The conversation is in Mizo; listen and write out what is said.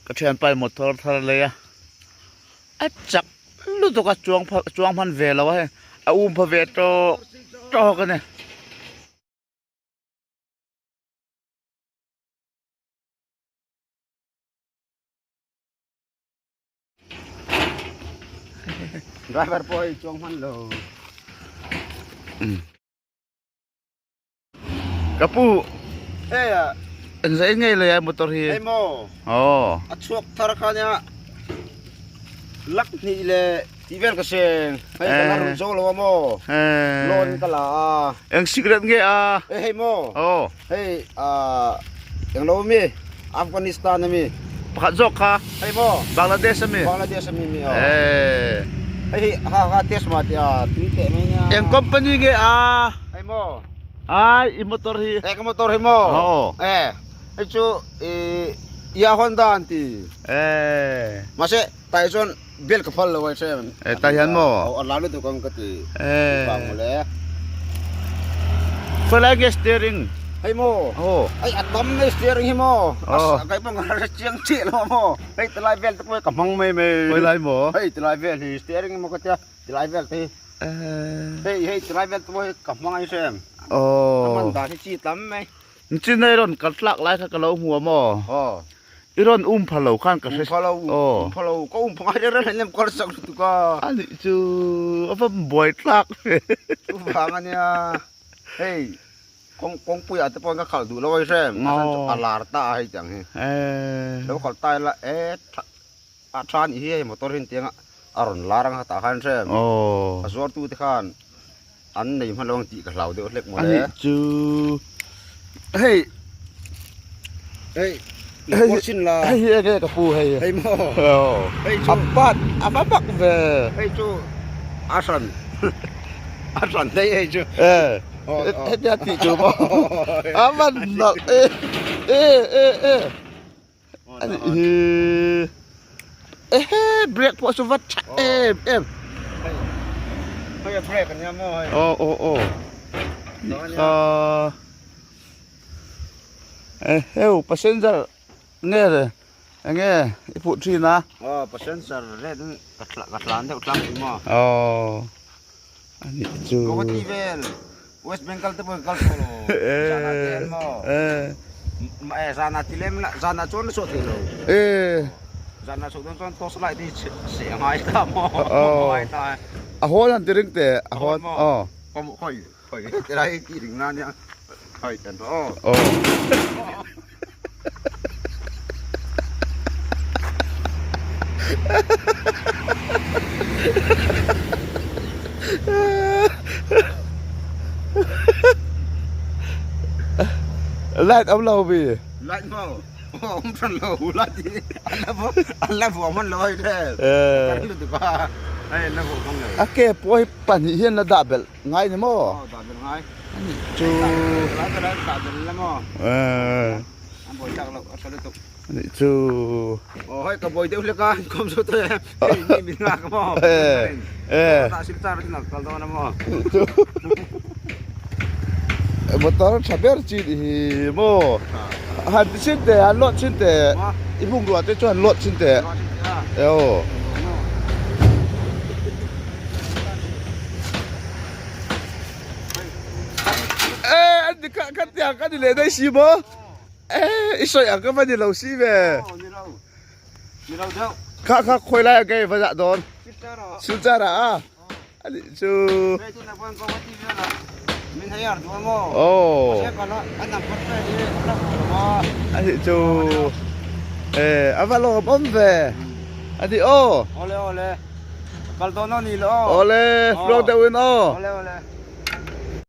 Ka thianpa in motor thar a lei a, a chak lutuk a chuang pha chuang hman ve lo a hei a um pha ve tawk tawk a ni. Driver pawh hei chuang hman lo. Ka pu Hei a engzah in ngei lei a motor hi Hei maw Aw a chhuak thar kha nia lak hnih le tih vel ka seng hei ka la run zo lo a maw loan ka la a eng cigarette nge a e hei maw Aw hei a englo ami Afghanistan ami pakhat zawk kha hei maw Bangladesh ami Bangladesh ami mi aw hei hi ha ha test ma tia tui teh mai nia eng company nge a Hei maw? Ai, i motor hi. Eh, ka motor hi maw? Oo. Eh, hei chu i ia Honda an ti. Eh. Mahse, tai chuan bel ka phal lo ai hrem. Eh, tai hian maw? Aw, a lar lutuk ang ka ti. Eh. Vang mawle. Khawi lai nge steering? Hei maw? Oo. Ai, a tam mai steering hi maw? Oo. A kai pawh ka hre chiang chiah lo maw? Hei tilai vel te pawh hi ka hmang mai mai. Khawi lai maw? Hei tilai vel hi steering emaw ka tia. Tilai vel te hi hei hei tilai vel te pawh hi ka hmang ai hrem ka hman dan hi chi tam mai. Chin a i rawn kal tlak lai kha ka lo hmu a maw? Aw. I rawn um pha lo khan ka hre. Um pha lo, um pha lo, ka um pha ngai reng reng hleinem kal sak lutuk a. A nih chu a va buai tlak ve. Chuvang a nia hei kawng kawngpui ah te pawh ka khalh duh lo ai hrem a chhan chu a lar ta a hei tiang hi. Lo khalh ta ila e tha A tha nih hi hei motor hi tianga a rawn lar ang tah khan hrem a zuar tu te khan an nei hman lo ang tih ka hlau deuh hlek mawle. Ani chu hei hei hei chin la hei hi enge ka pu hei hei maw hei chu a pat a va bak ve hei chu a hran a hran daih hei chu hetia tih chu maw a van nalh e e e e. Ehe brake pawh chu va tha em em. Hei a brake ania maw hei. Aw aw aw. Kha eheu passenger nge le enge i put thin a. Aw passenger red ka ka tlan deuh tlang thin maw. Aw ani chu. Guwahati vel. West Bengal te pawh kal tawh lo zan ah te an maw zan ah ti lem la zan ah chuan a chhuah thei lo zan ah chhuah dawn chuan torch light hi seh a ngai ta maw ngai ta a hawn han ti ring teh a hawn aw hawi hawi tilai hi tih ring na nia hawi tan aw Light awm lo mi? Light maw? Awm hran lo light hi an la vuah hman lo hei te. Kan lutuk a hei an la vuah hman lo. A ke pawh hi pahnih hian la dah belh ngai ni maw? Aw dah belh ngai. Ani chu. Lai te lai dah belh la maw? An buai chak loh a tha lutuk. Ani chu. Aw hei ka buai deuh hlek a inkhawm zo te hei mi min nghak a maw? Tah sil char chu nak kal dawn a maw? Chu. Motor tha ber chi ni hi maw? Han ti chin teh han lawt chin teh i bungrua te chu han lawt chin teh. Aw. Eh, an kha kha tiang ka ni leh daih si maw? Eh, i sawi ang ka va ni lo si ve. Kha kha khawi lai ang ka i va zah dawn. Silchar ah a. Ani chu. Oh. Ani chu. Eh, a va lawm awm ve. Ani aw. Ole ole. Kal dawn aw ni lo. Ole, flow deuh in aw. Ole ole.